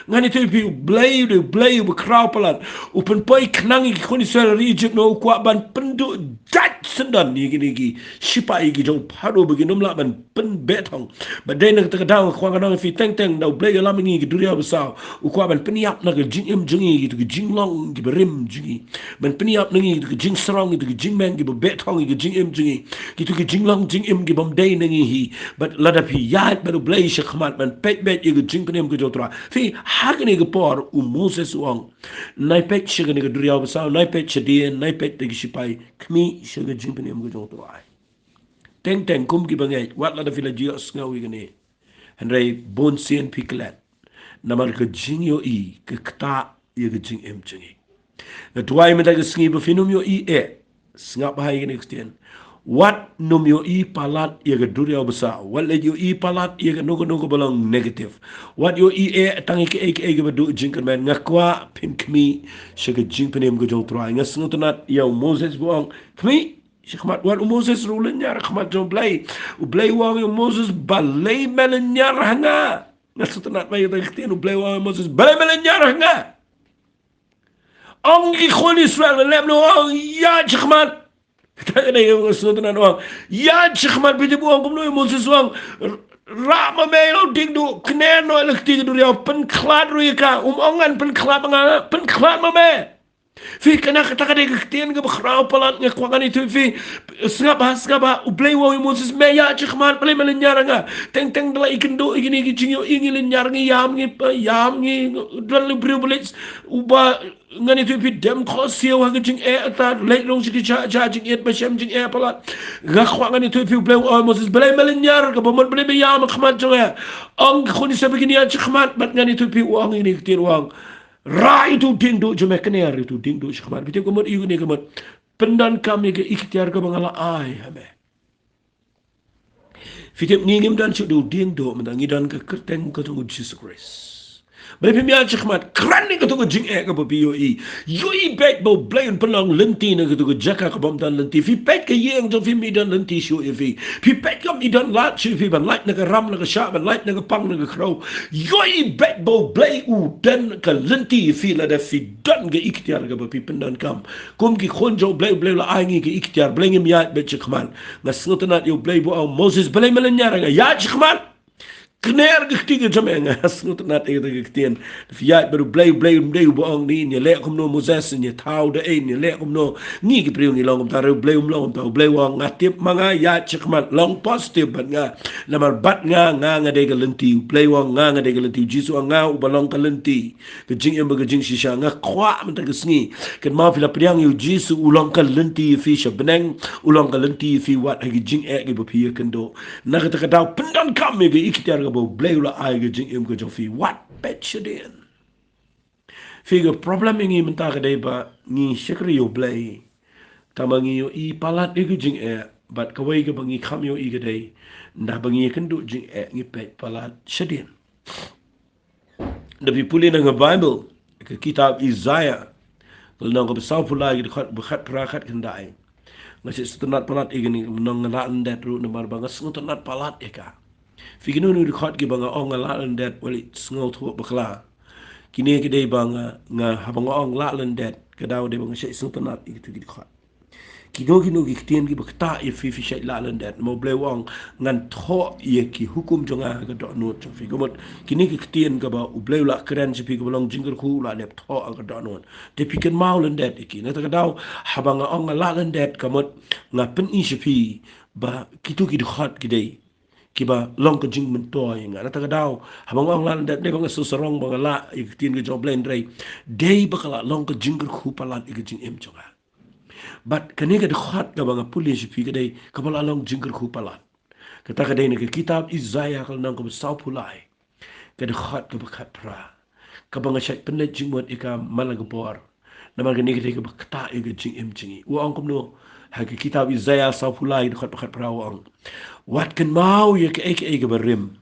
ngan ïathuh ïa phi, U Blei u dei U Blei uba khraw palat. U pynpoi khnang ïa ki khun Israel ha ri Egypt, namar u kwah ban pynduh jait syndon ïa kine ki shipai ki jong u Pharaoh ba kin ym lah ban pynbeh thong. Bad dei na kata ka daw nga kwah ngan ong ïa phi, teng teng da U Blei u ïalam ïa ngi ha ki duriaw basaw, u kwah ban pynïap na ka jingim jong ngi kito ki jinglong kiba rim jong ngi. Ban pynïap na ngi kito ki jingsarong, kito ki jingmeng kiba beh thong ïa ka jingim jong ngi. Kito ki jinglong jingim kibym dei na ngi hi. Bad lada phi ïaid bad U Blei shakhmat ban peit beit ïa ka jingpynim ka jong U Trai. Phi, ha kane ka por u Moses u ong, nai peit sha kane ka duriaw basaw, nai peit shadien, nai peit da ki shipai, khmih sha ka jingpynim ka jong U Trai. Teng teng kum kiba ngeit, wat lada phi la ju ïohsngew ïa kane. Hynrei bunsien phi klet. Namar ka jingïohi ka ktah ïa ka jingim jong ngi. Nga duwai mynta ka sngi ba phin ym ïohi eh. Sngap bha ïa kane ka ktien. Wat nym ïohi palat ïa ka duriaw basaw. Wat leit ïohi palat ïa kano kano kaba long negative. Wat ïohi eh tang ïa kaei kaei kaba duh jingkyrmen. Nga kwah phin khmih sha ka jingpynim ka jong U Trai. Nga sngewtynnat ïa u Moses ba u ong, khmih shakhmat. Wat u Moses ruh u lynñiar ha khmat jong U Blei. U Blei u ong ïa u Moses, balei me lynñiar ha nga? Nga sngewtynnat ba ïa kata ka ktien, U Blei u ong ïa u Moses, balei me lynñiar ha nga? Ong ki khun Israel, lem noh, ong, ïaid shakhmat. Kata ka dei, nga sngewtynnat, ong, ïaid shakhmat. Phi tip u ong kumno ïa u Moses, u ong, rah ma me ïa la u diengduh, kner noh ïa la ka kti ka duriaw, pynkhlad ruh ïa ka. Um ong ngan pynkhlad ma nga, pynkhlad ma me. Phi, kane kata ka dei ka ktien kaba khraw palat, nga kwah ngan ïathuh ïa phi. Sngap bha, sngap bha, U Blei u ong ïa u Moses, me ïaid shakhmat, balei me lynñiar ha nga? Teng teng da la ïakynduh ïa kine ki jingïohi, ngi lynñiar, ngi ïam, ngi, ïam, ngi, don la u briew ba leit, uba, ngan ïathuh ïa phi, dem khohsiew ha ka jingeh, ta leit rung sha ki jaka jingit ba shem jingeh palat. Nga kwah ngan ïathuh ïa phi, U Blei u ong ïa u Moses, balei me lynñiar, kaba mut balei me ïam ha khmat jong nga? Ong ki khun Israel ba kin ïaid shakhmat, bad ngan ïathuh ïa phi, u ong ïa kine ki ktien, u ong, rah ïa uto u diengduh jong me, kner ïa uto u diengduh shakhmat. Phi tip ka mut ïa une ka mut, pyndonkam ïa ka iktiar kaba nga la ai ha me. Phi tip, ngi ngim don shuh da u diengduh mynta, ngi don ka kyrteng ka jong u Jisu Khrist. Balei phim ïaid shakhmat? Kren ïa kato ka jingeh kaba phi ïohi. Ïohi beit ba U Blei un pynlong lynti na kato ka jaka kabym don lynti. Phi peit ka ïing jong phi, ym don lynti shuh ïa phi. Phi peit kam, ym don lad shuh ïa phi ban lait na ka ram na ka shah, ban lait na ka pang na ka khrew. Ïohi beit ba U Blei u don ka lynti ïa phi lada phi don ka iktiar kaba phi pyndonkam. Kum ki khun jong U Blei, U Blei u la ai ngi ka iktiar, balei ngim ïaid beit shakhmat? Nga sngewtynnat ïa U Blei ba u ong, Moses, balei me lynñiar ha nga? Ïaid shakhmat. kner ka kti ka jam eh, nga sngewtynnat ïa ka ktien. Phi ïaid bad U Blei, U Blei um dei uba ong ne, ïa leh kumno Moses, ïa thaw da ei, ïa leh kumno. Ngi ki briew ngi long kumta, re U Blei um long kumta, U Blei u ong nga tip ma nga, ïaid shakhmat, long positive bad nga. Namar bad nga, nga nga dei ka lynti, U Blei u ong nga nga dei ka lynti, U Jisu u ong nga uba long ka lynti. Ka jingim bad ka jingshisha, nga kwah mynta ka sngi. Kynmaw phi la pdiang ïa U Jisu u long ka lynti ïa phi sha bneng, u long ka lynti ïa phi wat ha ki jingeh kiba phi ïakynduh. Na kata ka daw pyndonkam ïa ka iktiar kaba U Blei u la ai ka jingim ka jong phi, wat peit shadien. Phi, ka problem ïa ngi mynta ka dei ba ngi shakri ïa U Blei. Tangba ngi ïohi palat ïa ka jingeh, bad kawei kaba ngi kham ïohi ka dei, nda ba ngi ïakynduh jingeh ngi peit palat shadien. Da phi pule na ka Bible, ka kitab Isaiah, ka lynnong kaba sawphew lai, ka dkhot ba khatphra, khatkhyndai. Nga sngewtynnat palat ïa kane, nga lah lyndet ruh namar ba nga sngewtynnat palat ïa ka. Phi, kino kino ki dkhot kiba nga ong nga lah lyndet, wat leit sngewthuh bakla. Kine ki dei ba nga, nga haba nga ong lah lyndet, ka daw dei ba nga sngewtynnat ïa kito ki dkhot. Kino kino ki ktien kiba ktah ïa phi, phi shait lah lyndet. Ma U Blei u ong, ngan thoh ïa ki hukum jong nga ha ka dohnud jong phi. Ka mut kine ki ktien kaba U Blei u la kren sha phi, kaba long jingkyrkhu, u la dep thoh ha ka dohnud. Te phi kynmaw lyndet ïa ki. Na kata ka daw, haba nga ong nga lah lyndet, ka mut nga pyni sha phi ba kito ki dkhot ki dei kiba long ka jingmyntoi ïa nga. Na kata ka daw, haba nga ong lah lyndet, dei ba nga sngewsarong ba nga lah ïa ka ktien ka jong U Blei, hynrei dei ba ka la long ka jingkyrkhu palat ïa ka jingim jong nga. Bad kane ka dkhot kaba nga pule sha phi ka dei kaba la long jingkyrkhu palat. Kata ka dei na ka kitab Isaiah, ka lynnong kaba sawphew lai, ka dkhot kaba khatphra, kaba nga shait pynleit jingmut ïa ka man la ka por. Namar kane ka dei kaba ktah ïa ka jingim jong ngi. U ong kumno? Ha ka kitab Isaiah sawphew lai, dkhot ba khatphra, u ong, wat kynmaw ïa kaei kaei kaba rim,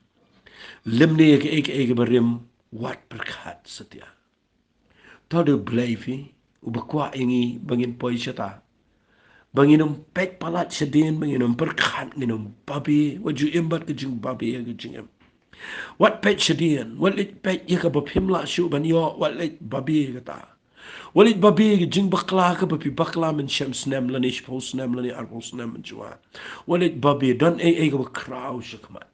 lymne ïa kaei kaei kaba rim, wat pyrkhat satia. To, U Blei phi, uba kwah ïa ngi ba ngin poi shata, ba ngin ym peit palat shadien, ba ngin ym pyrkhat, ngin ym babe. Wat ju im bad ka jingbabe ha ka jingim. Wat peit shadien, wat leit peit ïa kaba phim lah shuh ban ïoh, wat leit babe kata. Wat leit babe ka jingbakla kaba phi bakla mynshem snem lane shiphew snem lane arphew snem mynshuwa. Wat leit babe, don ei ei kaba khraw shakhmat.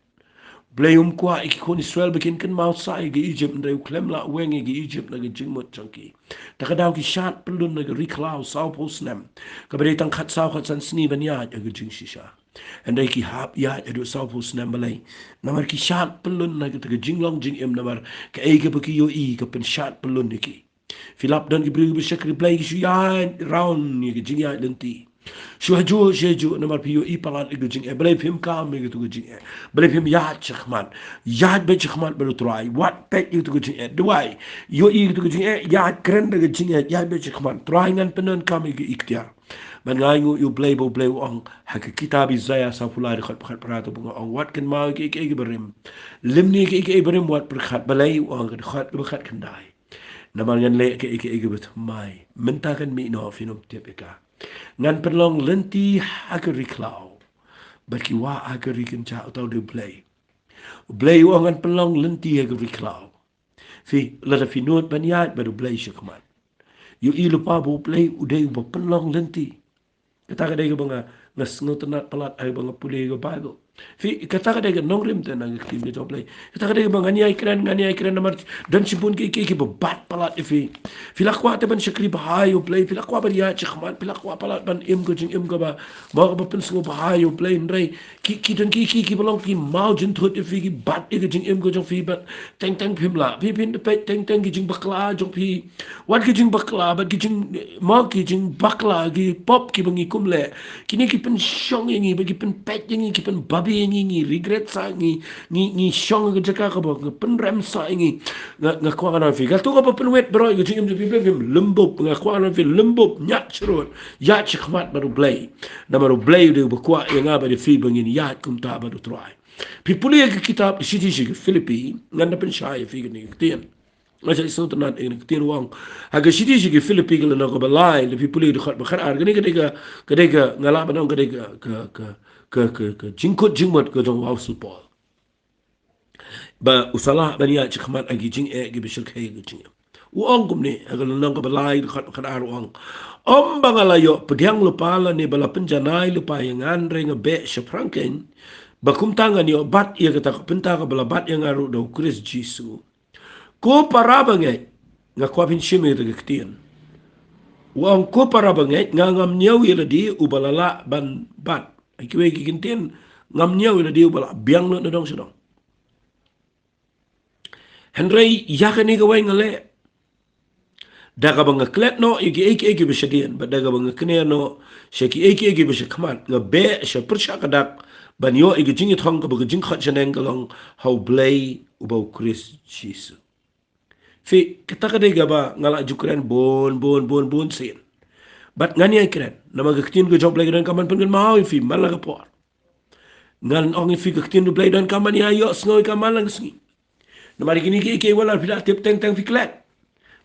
Blei um kwah ïa ki khun Israel ba kin kynmaw sa ïa ka Egypt, hynrei u khlem lah weng ïa ka Egypt na ka jingmut jong ki. Ta ka daw ki shad pyllun na ka ri khlaw sawphew snem, kaba dei tang khatsaw khatsan sngi ban ïaid ha ka jingshisha. Hynrei ki hap ïaid haduh sawphew snem. Balei? Namar ki shad pyllun na kata ka jinglong jingim, namar kaei kaba ki ïohi ka pynshad pyllun ïa ki. Phi lap don ki briew kiba shakri Blei ki shu ïaid round ïa ka jingïaid lynti. Shu hajuh shu hajuh, namar phi ïohi palat ïa ka jingeh. Balei phim kam ïa kato ka jingeh? Balei phim ïaid shakhmat? Ïaid beit shakhmat bad U Trai. Wat peit ïa kato ka jingeh. Duwai. Ïohi ïa kato ka jingeh, ïaid kren da ka jingeh, ïaid beit shakhmat. Trai, ngan pyndonkam ïa ka iktiar. Ban ngai nguh ïa U Blei, ba U Blei u ong ha ka kitab Isaiah sawphew lai, dkhot ba khatphra, to ba nga ong, wat kynmaw ïa kaei kaei kaba rim, lymne ïa kaei kaei ba rim, wat pyrkhat. Balei? U ong ha ka dkhot kaba khatkhyndai, namar ngan leh kaei kaei kaba thymmai. Mynta kan mih noh, phin ym tip ïa ka. Ngan pynlong lynti ha ka ri khlaw, bad ki wah ha ka ri kynjah. Uta u dei U Blei. U Blei u ong ngan pynlong lynti ha ka ri khlaw. Phi, lada phi nud ban ïaid bad U Blei shakhmat, ïohi lypa ba U Blei u dei uba pynlong lynti. Kata ka dei kaba nga, nga sngewtynnat palat haba nga pule ïa ka Bible. Phi, kata ka dei ka nongrim te na ka ktien ka jong U Blei. Kata ka dei kaba ngan ïai kren, ngan ïai kren namar don shibun kiei kiei kiba bat palat ïa phi. Phi la kwah te ban shakri bha ïa U Blei, phi la kwah ban ïaid shakhmat, phi la kwah palat ban im ka jingim kaba, mo, kaba pynsngewbha ïa U Blei, hynrei ki, ki don kiei kiei kiba long ki maw jynthut ïa phi, ki bat ïa ka jingim ka jong phi, bad teng teng phim lah. Phi, phin peit teng teng ki jingbakla jong phi. Wat ki jingbakla, bad ki jing, mo, ki jingbakla, ki pop kiba ngi kum leh. Kine ki pynshong ïa ngi, bad ki pynpeit ïa ngi, ki pynbabe ïa ngi, ngi regret sa, ngi, ngi, ngi shong ha ka jaka kaba, ka pynrem sa ïa ngi. Nga, nga kwah ngan ong ïa phi, kato kaba pynwit baroh ïa ka jingim jong phi, phim lymbup. Nga kwah ngan ong ïa phi, lymbup, ñiad shrut, ïaid shakhmat bad U Blei. Namar U Blei u dei uba kwah ïa nga bad ïa phi ba ngin ïaid kumta bad U Trai. Phi pule ïa ka kitab Shithi sha ki Philippi, ngan da pynshai ïa phi kane ka ktien. Nga sa sngewtynnat ïa kane ka ktien, u ong ha ka Shithi sha ki Philippi, ka lynnong kaba lai, lada phi pule dkhot ba khatar, kane ka dei ka, ka dei ka, nga lah ban ong ka dei ka, ka, ka, ka, ka, ka jingkut jingmut ka jong u Apostol Paul, ba u sa lah ban ïaid shakhmat ha ki jingeh kiba shyrkhei ka jingim. U ong kumne ha ka lynnong kaba lai, dkhot ba khatar, u ong: Ym ba nga la ïoh pdiang lypa lane ba la pynjanai lypa ïa nga, hynrei nga beh shaphrang kein, Ba kumta ngan ïoh bat ïa kata ka bynta kaba la bat ïa nga ruh da u Khrist Jisu. Ko para bangeit, nga kwah phin shim ïa kata ka ktien. U ong, ko para bangeit, nga ngam ñiew ïa lade uba la lah ban bat. Ha kiwei ki kyntien, ngam ñiew ïa lade uba la biang lut na dong sha dong. Hynrei ïa kane kawei nga leh, da kaba nga klet noh ïa kiei kiei kiba shadien, bad da kaba nga kner noh sha kiei kiei kiba shakhmat, nga beh sha pyrshah ka dak ban ïoh ïa ka jingïathong kaba ka jingkhot shaneng ka long ha U Blei uba U Khrist Jisu. Phi, kata ka dei kaba nga la ju kren bun bun bun bun sien. Bad ngan ïai kren namar ka ktien ka jong U Blei ka donkam ban pynkynmaw ïa phi man la ka por. Ngan ong ïa phi, ka ktien U Blei donkam ban ïai ïohsngew ïa ka man la ka sngi. Namar ïa kine kiei kiei wat la phi da tip teng teng phi klet.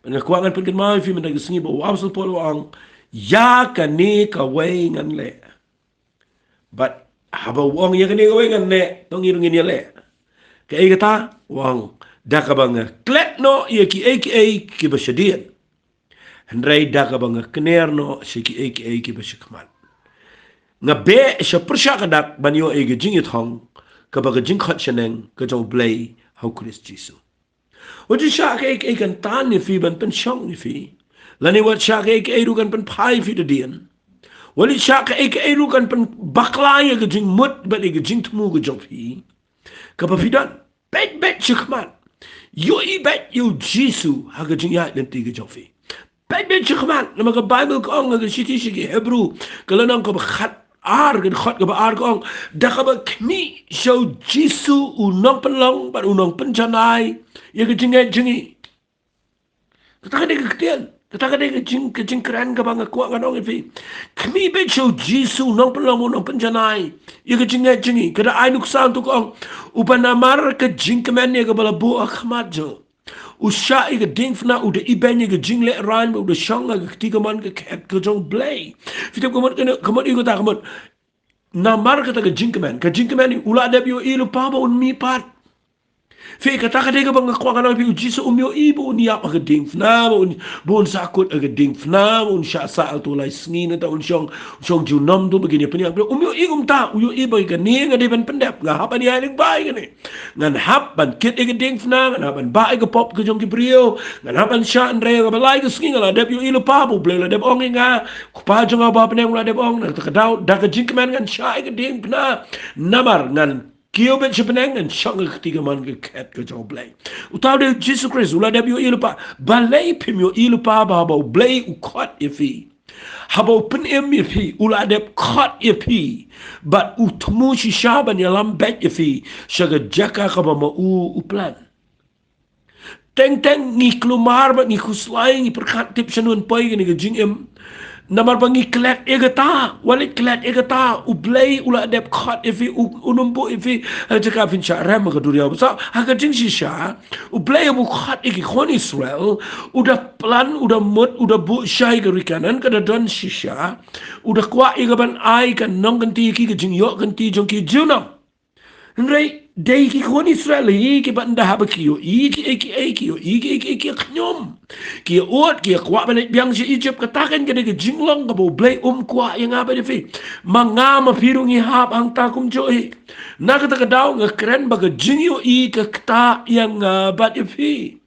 Bad nga kwah ngan pynkynmaw ïa phi mynta ka sngi ba u Apostol Paul u ong, ïa kane kawei ngan leh. Bad haba u ong ïa kane kawei ngan leh, to ngi ruh ngin ïaleh. Kaei kata? U ong, da kaba nga klet noh ïa kiei kiei kiba shadien, hynrei da kaba nga kner noh sha kiei kiei kiba shakhmat, nga beh sha pyrshah ka dak ban ïoh ïa ka jingïathong kaba ka jingkhot shaneng ka jong U Blei ha U Khrist Jisu. Wat ju shah kaei kaei kan tan ïa phi ban pynshong ïa phi, lane wat shah kaei kaei ruh kan pynphai ïa phi da dien. Wat ju shah kaei kaei ruh kan pynbakla ïa ka jingmut bad ïa ka jingthmu ka jong phi kaba phi don. Beit beit shakhmat. Ïohi beit ïa U Jisu ha ka jingïaid lynti ka jong phi. Beit beit shakhmat, namar ka Baibl ka ong ha ka shithi sha ki Hebru, ka lynnong kaba khat ar, ka dkhot kaba ar ka ong, da kaba khmih sha U Jisu u nongpynlong bad u nongpynjanai ïa ka jingngeit jong ngi. Kata ka dei ka ktien, kata ka dei ka jing, ka jingkren kaba nga kwah ngan ong ïa phi. Khmih beit sha U Jisu u nongpynlong, u nongpynjanai ïa ka jingngeit jong ngi. Ka da ai nuksa, to ka ong, uba namar ka jingkmen ïa kaba la buh ha khmat jong u, u shah ïa ka diengphna, u da ibeiñ ïa ka jinglehrain, bad u da shong ha ka kti kamon ka khet ka jong U Blei. Phi tip ka mut kane, ka mut ïa kata, ka mut namar kata ka jingkmen, ka jingkmen, u la dep ïohi lypa ba un mihpat. Phi, kata ka dei kaba nga kwah ngan ong ïa phi, U Jisu um ïohi ba un ïap ha ka diengphna, ba un, ba un sahkut ha ka diengphna, ba un shah sah ha uto u lai sngi, nangta un shong, un shong junom, to ba kin ïa pynïap. Um ïohi kumta, u ïohi ba kane nga dei ban pyndep, nga hap ban ïaid lyngba ïa kane. Ngan hap ban kit ïa ka diengphna, ngan hap ban bah ïa ka pop ka jong ki briew, ngan hap ban shah, hynrei ha kaba lai ka sngi nga la dep ïohi lypa ba U Blei u la dep ong ïa nga, Kpa jong nga uba ha bneng u la dep ong, na kata ka daw, da ka jingkmen ngan shah ïa ka diengphna, namar ngan kiew beit sha bneng, ngan shong ha ka kti kamon ka khet ka jong U Blei. Uta u dei U Jisu Khrist, u la dep ïohi lypa. Balei phim ïohi lypa ba haba U Blei u khot ïa phi, haba u pynim ïa phi, u la dep khot ïa phi, bad u thmu shisha ban ïalam beit ïa phi sha ka jaka kaba ma u u plan. Teng teng ngi kulmar bad ngi khuslai, ngi pyrkhat tip shano yn poi kane ka jingim. Namar ba ngi klet ïa kata, wat leit klet ïa kata, U Blei u la dep khot ïa phi, u, un ym buh ïa phi ha ka jaka phin shah rem ha ka duriaw. Bad sa, ha ka jingshisha, U Blei haba u khot ïa ki khun Israel, u da plan, u da mut, u da buh shai ka ri Kanaan, ka da don shisha, u da kwah ïa ka ban ai ka nongkynti ïa ki, ka jingïoh kynti jong ki junom. Hynrei dei ki khun Israel hi kiba ynda haba ki ïohi kiei kiei, ki ïohi kiei kiei, ki khñium, ki ud, ki kwah ban leit biang sha Egypt. Kata kan ka dei ka jinglong kaba U Blei um kwah ïa nga bad ïa phi. Ma nga ma phi ruh ngi hap hangta kumjuh hi. Na kata ka daw nga kren ba ka jingïohi ka ktah ïa nga bad ïa phi.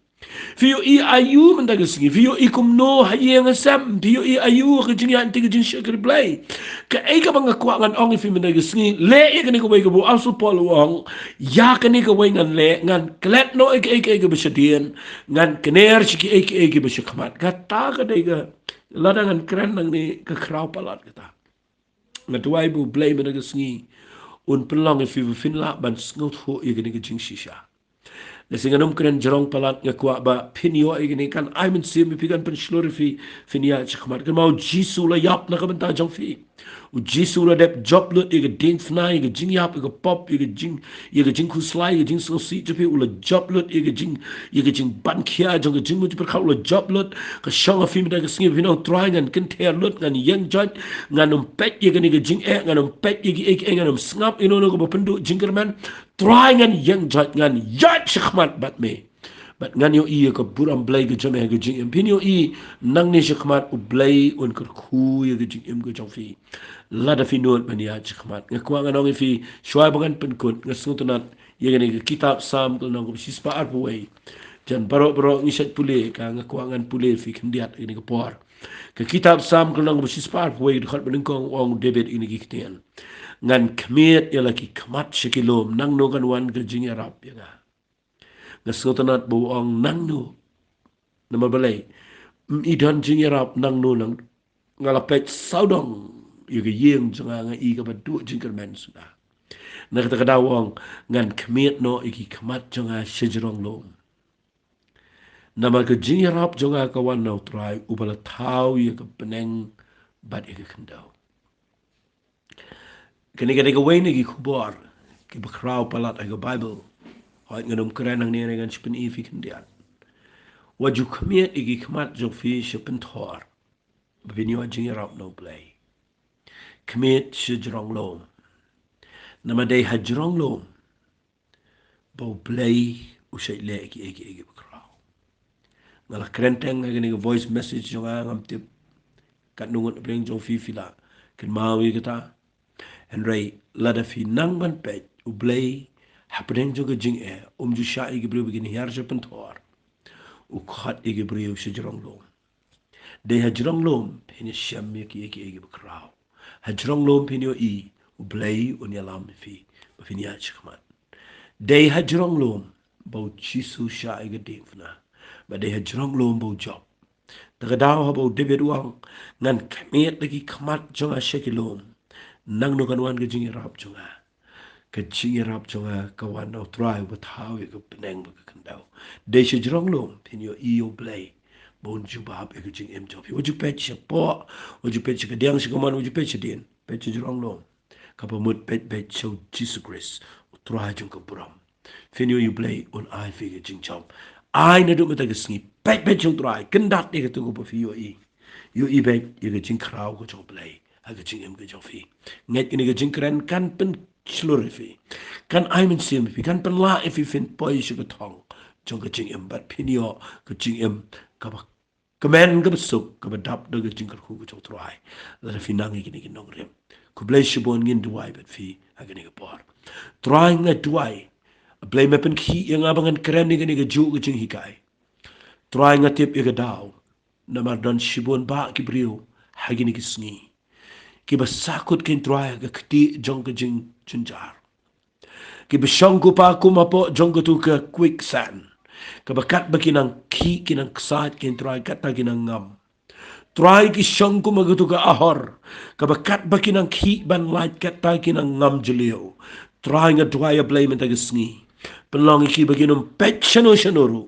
Phi ïohi aïu mynta ka sngi? Phi ïohi kumno ha ïing ha sem? Phi ïohi aïu ha ka jingïaid lynti ka jingshakri Blei? Kaei kaba nga kwah ngan ong ïa phi mynta ka sngi, leh ïa kane kawei kaba u Apostol Paul u ong, ïa kane kawei ngan leh, ngan klet noh ïa kiei kiei kiba shadien, ngan kner sha kiei kiei kiba shakhmat. Kata ka dei ka, lada ngan kren nangne ka khraw palat kata. Nga duwai ba U Blei mynta ka sngi un pynlong ïa phi ba phin lah ban sngewthuh ïa kane ka jingshisha. Lehse ngan ym kren jrong palat, nga kwah ba phin ïoh ïa kane, kan ai mynsiem ïa phi, kan pynshlur ïa phi, phin ïaid shakhmat. Kynmaw, U Jisu u la ïap na ka bynta jong phi. U Jisu u la dep jop lut ïa ka diengphna, ïa ka jingïap, ïa ka pop, ïa ka jing, ïa ka jingkhuslai, ïa ka jingsngewsih jong phi, u la jop lut ïa ka jing, ïa ka jingbankhia jong ka jingmut jingpyrkhat, u la jop lut. Ka shong ha phi mynta ka sngi, phin ong, Trai, ngan kynther lut, ngan ïeng joit, ngan ym peit ïa kane ka jingeh, ngan ym peit ïa kiei kiei, ngan ym sngap ïa kano kano kaba pynduh jingkyrmen. Trai, ngan ïeng joit, ngan ïaid shakhmat bad me. Bad ngan ïohi ïa ka burom Blei ka jong me ha ka jingim. Phin ïohi nangne shakhmat U Blei un kyrkhu ïa ka jingim ka jong phi. Lada phi nud ban ïaid shakhmat. Nga kwah ngan ong ïa phi, shuwa ba ngan pynkut, nga sngewtynnat ïa kane ka kitab Salm ka lynnong kaba shispah arphew wei. Jan baroh baroh ngi shait pule ka, nga kwah ngan pule phi khyndiat ïa kane ka por. Ka kitab Salm ka lynnong kaba shispah arphew wei, dkhot banyngkong, ong David ïa kine ki ktien: Ngan khmied ïa la ki khmat sha ki lum, nangno kan wan ka jingïarap ïa nga? Nga sngewtynnat ba u ong nangno. Namar balei? Ym i don jingïarap nangno nang. Nga la peit sawdong ïa ka ïing jong nga, nga i kaba duh jingkyrmen suda. Na kata ka daw u ong, ngan khmied noh ïa ki khmat jong nga sha jrong lum. Namar ka jingïarap jong nga ka wan na U Trai, uba la thaw ïa ka bneng bad ïa ka khyndew. Kane ka dei kawei na ki khubor kiba khraw palat ha ka Baibl. Hooid, ngan ym kren hangne, ngan shu pyni ïa phi khyndiat. Wat ju khmied ïa ki khmat jong phi sha pynthor, ba phin ïoh jingïarap na U Blei. Khmied sha jrong lum. Namar dei ha jrong lum ba U Blei u shait leh kiei kiei kiba khraw. Nga la kren teng ha kane ka voice message jong nga, ngam tip katno ngut hapdeng jong phi phi la kynmaw ïa kata. Hynrei lada phi nang ban peit, U Blei hapdeng jong ka jingeh um ju shah ïa ki briew ba kin hiar sha pynthor. U khot ïa ki briew sha jrong lum. Dei ha jrong lum phin ïashem ïa kiei kiei kiba khraw. Ha jrong lum phin ïohi U Blei un ïalam ïa phi ba phin ïaid shakhmat. Dei ha jrong lum ba U Jisu u shah ïa ka diengphna. Bad dei ha jrong lum ba u jop. Te ka daw haba u David u ong, ngan khmied ïa ki khmat jong nga sha ki lum, nangno kan wan ka jingïarap jong nga? Ka jingïarap jong nga ka wan na U Trai uba thaw ïa ka bneng bad ka khyndew. Dei sha jrong lum phin ïohi ïa U Blei ba un jubab ïa ka jingim jong phi. Wat ju peit shapoh, wat ju peit sha kadiang sha kamon, wat ju peit shadien. Peit sha jrong lum. Kaba mut peit, peit sha U Jisu Khrist, U Trai jong ka burom. Phin ïohi U Blei un ai phi ka jingjop. Ai naduh mynta ka sngi, peit, peit sha U Trai, kyndat ïa kato kaba phi ïohi. Ïohi beit ïa ka jingkhraw ka jong U Blei ha ka jingim ka jong phi. Ngeit kane ka jingkren kan pynshlur ïa phi, kan ai mynsiem ïa phi, kan pynlah ïa phi phin poi sha ka thong jong ka jingim bad phin ïoh ka jingim kaba kmen, kaba suk, kaba dap da ka jingkyrkhu ka jong U Trai. Lada phi nang ïa kine ki nongrim, khublei shibun, ngin duwai bad phi ha kane ka por. Trai, nga duwai, Blei, me pynkhih ïa nga ba ngan kren ïa kane kajuh ka jinghikai. Trai, nga tip ïa ka daw namar don shibun bah ki briew ha kine ki sngi kiba sahkut, Kynrad Trai, ha ka ktieh jong ka jingjynjar. Kiba shong, ko Pa, kum hapoh jong kato ka quicksand, kaba katba ki nang khih ki nang ksaid, Kynrad Trai, katta ki nang ngam. Trai, ki shong kum ha kato ka ahor kaba katba ki nang khih ban lait, katta ki nang ngam jylliew. Trai, nga duwai, A Blei, mynta ka sngi, pynlong ïa ki ba kin ym peit shano shano ruh.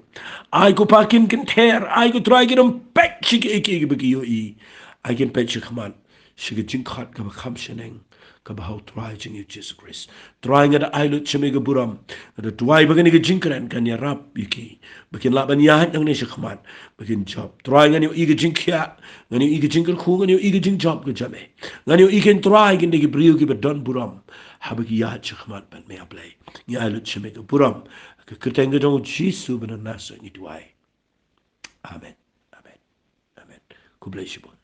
Ai, ko Pa, kin kynther. Ai, ko Trai, kin ym peit sha kiei kiei kiba ki ïohi. Ai, kin peit shakhmat sha ka jingkhot kaba kham shaneng, kaba ha U Trai jong ngi U Jisu Khrist. Trai, nga da ai lut sha me ka burom, nga da duwai ba kane ka jingkren kan ïarap ïa ki ba kin lah ban ïaid nangne shakhmat, ba kin jop. Trai, ngan ïohi ka jingkhiah, ngan ïohi ka jingkyrkhu, ngan ïohi ka jingjop ka jong me. Ngan ïohi, Kynrad Trai, kin dei ki briew kiba don burom haba ki ïaid shakhmat bad me, A Blei. Ngi ai lut sha me ka burom, ha ka kyrteng ka jong U Jisu ba don Nasareth ngi duwai. Amen. Amen. Amen. Khublei shibun.